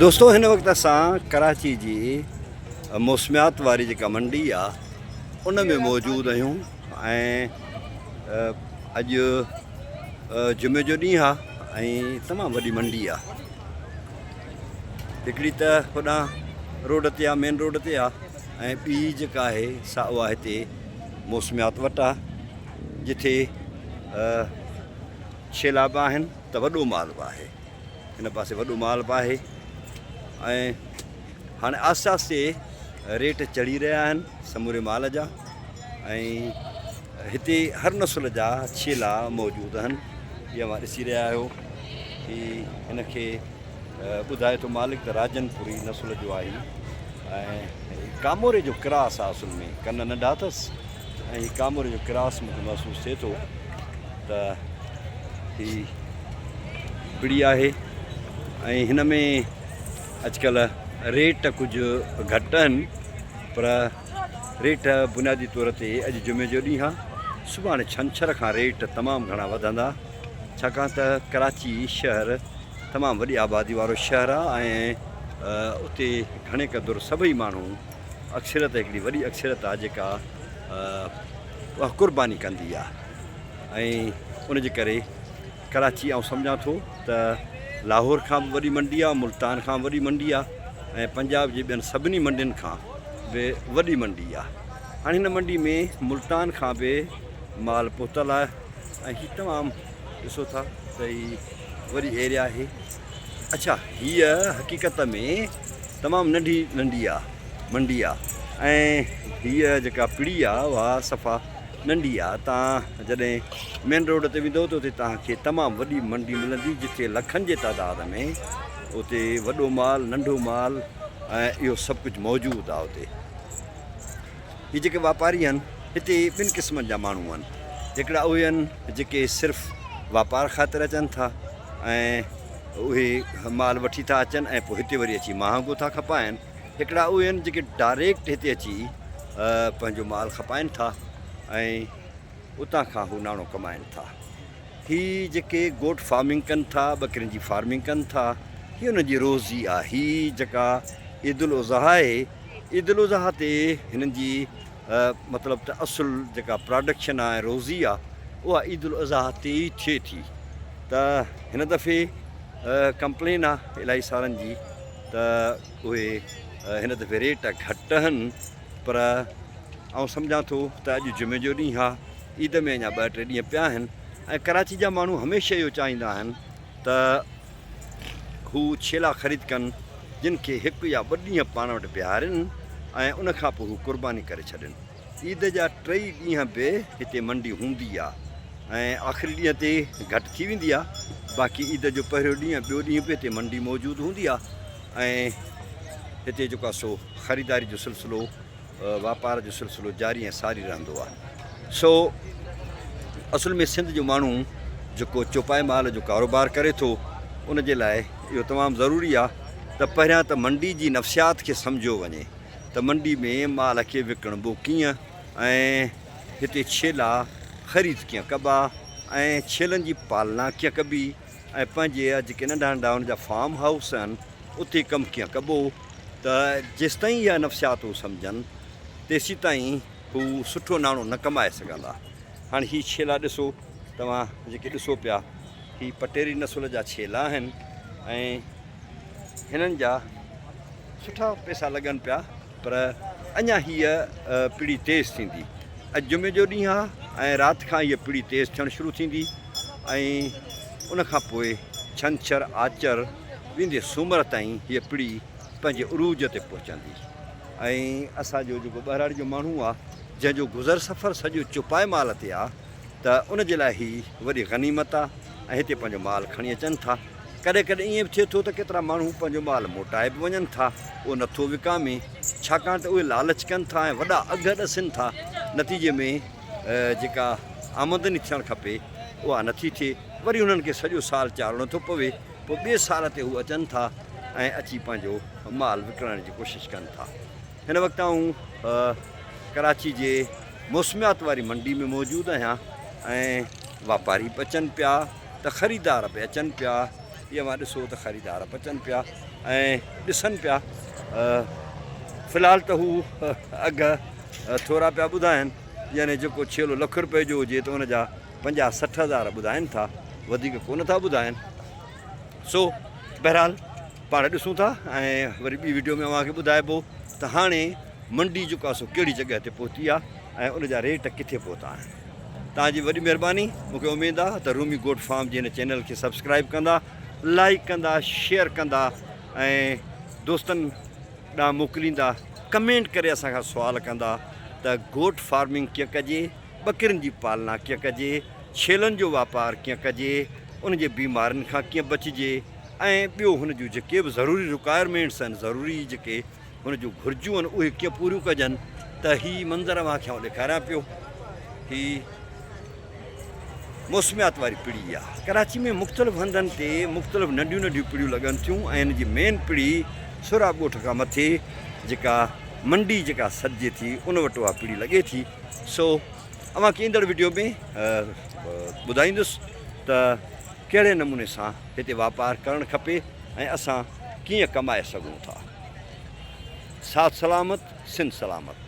دوستو هن وقت اسان ڪراچي جي موسميات واري جيڪا منڊي آ ان ۾ موجود آهيون ۽ اڄ جمعي جو ڏينهن آ ۽ تمام وڏي منڊي آ هڪڙي ته هوڏانهن روڊ تي آ مين روڊ تي آ ۽ ٻي جيڪا آهي سا اها هتي موسميات وٽ آ جتي ڇيلا به آهن ته وڏو مال به آهي. هن پاسي وڏو مال به آهي ۽ هاڻي آهستي آهستي ريٽ چڙهي رهيا آهن سموري مال جا ۽ هتي هر نسل جا ڇيلا موجود آهن هي اوهان ڏسي رهيا آهيو هي هن کي ٻڌائي ٿو مالڪ ته راجن پوري نسل جو آهي ۽ ڪاموري جو ڪراس آهي اصل ۾ ڪن ننڍا اٿس ۽ هي ڪاموري جو ڪراس مونکي محسوس ٿئي ٿو ته هي پڙي آهي ۽ هن ۾ اڄڪلهه ريٽ ڪجهه گهٽ آهن پر ريٽ بنيادي طور تي اڄ جمعي جو ڏينهن آهي سڀاڻي ڇنڇر کان ريٽ تمام گهڻا وڌندا ڇاڪاڻ ته ڪراچي شهر تمام وڏي آبادي وارو شهر آهي ۽ اتي گهڻي قدر سڀئي ماڻهو اڪثريت هڪڙي وڏي اڪثريت آهي جيڪا اها قرباني ڪندي آهي ۽ ان جي ڪري ڪراچي آئون سمجهان ٿو ته لاهور کان به وڏي منڊي آهي ملتان کان به وڏي منڊي آهي ۽ پنجاب جي ٻين سڀني منڊين کان به وڏي منڊي آهي هاڻي هن منڊي ۾ ملتان کان به مال پهتل آهي ۽ هي تمام ڏسو ٿا ته هي وڏي ايريا آهي اڇا هيء حقيقت ۾ تمام ننڍي ننڍي آ منڊي آ ۽ هيء جيڪا پڙي آ اها صفا ننڍي آ تان جڏهن مين روڊ تي ويندو ته اتي توهان کي تمام وڏي منڊي ملندي جتي لکن جي تعداد ۾ اتي وڏو مال ننڍو مال ۽ اهو سڀ ڪجهه موجود آ اتي. هي جيڪي واپاري آهن هتي ٻن قسمن جا ماڻهو آهن هڪڙا اهي آهن جيڪي صرف واپار خاطر اچن ٿا ۽ اهي مال وٺي ٿا اچن ۽ پوء هتي وري اچي مهانگو ٿا کپائن هڪڙا اهي آهن جيڪي ڊائريڪٽ هتي اچي پنهنجو مال کپائن ٿا ۽ اتان کان هو ناڻو ڪمائن ٿا هي جيڪي گوٽ فارمنگ ڪن ٿا ٻڪرين جي فارمنگ ڪن ٿا هي انهن جي روزي آهي هي جيڪا عيد الاضحيٰ آهي عيد الاضحيٰ تي هنن جي مطلب ته اصل جيڪا پراڊڪشن آهي روزي آهي اها عيد الاضحيٰ تي ئي ٿئي ٿي ته هن دفعي ڪمپلين آهي الاهي سارن جي ته اهي هن دفعي ريٽ گهٽ آهن پر آئون سمجهان ٿو ته اڄ جمعي جو ڏينهن آهي عيد ۾ اڃا ٻه ٽي ڏينهن پيا آهن ۽ ڪراچي جا ماڻهو هميشه اهو چاهيندا آهن ته هو ڇيلا خريد ڪن جن کي هڪ يا ٻه ڏينهن پاڻ وٽ بيهارين ۽ ان کان پوء هو قرباني ڪري ڇڏين. عيد جا ٽئي ڏينهن به هتي منڊي هوندي آ ۽ آخري ڏينهن تي گهٽ ٿي ويندي آ باقي عيد جو پهريون ڏينهن ٻيو ڏينهن به هتي منڊي موجود هوندي آ ۽ هتي جيڪو آ سو خريداري جو سلسلو واپار جو سلسلو جاري ۽ ساري رهندو آهي. سو اصل ۾ سنڌ جو ماڻهو جيڪو چوپائي مال جو ڪاروبار ڪري ٿو ان جي لاء اهو تمام ضروري آهي ته پهريان ته منڊي جي نفسيات کي سمجهيو وڃي ته منڊي ۾ مال کي وڪڻبو ڪيئن ۽ هتي ڇيلا خريد ڪيئن ڪبا ۽ ڇيلن جي پالنا ڪيئن ڪبي ۽ پنهنجي جيڪي ننڍا ننڍا ان جا فارم هائوس آهن اتي ڪم ڪيئن ڪبو ته جيستائين اها نفسيات هو سمجهن، تيسيتائين هو سٺو ناڻو نه ڪمائي سگهندا. هاڻي هي ڇيلا ڏسو، توهان جيڪي ڏسو پيا، هي پٽيري نسل جا ڇيلا آهن ۽ هنن جا سٺا پئسا لڳن پيا، پر اڃا هيء پڙي تيز ٿيندي. اڄ جمعي جو ڏينهن آهي ۽ رات کان هيء پڙي تيز ٿيڻ شروع ٿيندي ۽ ان کان پوء ڇنڇر، آچر، ويندي سومر تائين هيء پڙي پنهنجي عروج تي پهچندي ۽ اسان جو جيڪو ٻهراڙي جو ماڻهو آ، جنهن جو گذر سفر سڄو چوپائي مال تي آ ته ان جي لاء هي وڏي غنيمت آ ۽ هتي پنهنجو مال کڻي اچن ٿا. ڪڏهن ڪڏهن ائين به ٿئي ٿو ته ڪيترا ماڻهو پنهنجو مال موٽائي به وڃن ٿا، اهو نٿو وڪامي، ڇاڪاڻ ته اهي لالچ ڪن ٿا ۽ وڏا اگهه ڏسين ٿا، نتيجي ۾ جيڪا آمدني ٿيڻ کپي اها نٿي ٿئي، وري انهن کي سڄو سال چاڙهڻو ٿو پوي. پوء ٻئي سال تي هو اچن ٿا ۽ اچي پنهنجو مال وڪڻڻ جي ڪوشش ڪن ٿا. هن وقت آئون ڪراچي جي موسميات واري منڊي ۾ موجود آهيان ۽ واپاري به اچن پيا ته خريدار به اچن پيا. هي اوهان ڏسو ته خريدار به اچن پيا. ۽ ڏسن پيا. في الحال ته هو اگهه ٿورا پيا ٻڌائن يعني جيڪو ڇيلو لک رپئي جو هجي ته ان جا 50 60 هزار ٻڌائن ٿا وڌيڪ ڪونه ٿا ٻڌائن. سو بهرحال پاڻ ڏسون ٿا ۽ وري ٻي وڊيو ۾ اوهان کي ٻڌائبو ته هاڻي منڊي جيڪو آهي سو ڪهڙي جڳهه تي پهتي آهي ۽ ان جا ريٽ ڪٿي پهتا آهن. توهان جي وڏي مهرباني مون کي اميد آهي ته رومي گوٽ فارم جي هن چينل کي سبسڪرائب ڪندا لائيڪ ڪندا شيئر ڪندا ۽ دوستن ڏانهن موڪليندا ڪمينٽ ڪري اسان کان سوال ڪندا ته گوٽ فارمنگ ڪيئن ڪجي ٻڪرين جي پالنا ڪيئن ڪجي ڇيلن جو واپار ڪيئن ڪجي ان جي بيمارين کان ڪيئن بچجي ۽ ٻيو هن جون جيڪي به ضروري رڪوائرمينٽس آهن ضروري جيڪي هن جون گهرجون آهن اهي ڪيئن پوريون ڪجن ته هي منظر اوهان کي آئون ڏيکاريان پيو هي موسميات واري پڙي آهي ڪراچي ۾ مختلف هنڌن تي مختلف ننڍيون ننڍيون پڙيون لڳن ٿيون ۽ هن جي مين پڙي سهراب ڳوٺ کان مٿي جيڪا منڊي جيڪا سڏجي ٿي ان وٽ اها پڙي لڳي ٿي سو اوهان کي ايندڙ وڊيو ۾ ٻڌائيندس ته ڪهڙي نموني سان هتي واپار ڪرڻ کپي ۽ اسان ڪيئن ڪمائي سگهون ٿا. ساٿ سلامت سنڌ سلامت.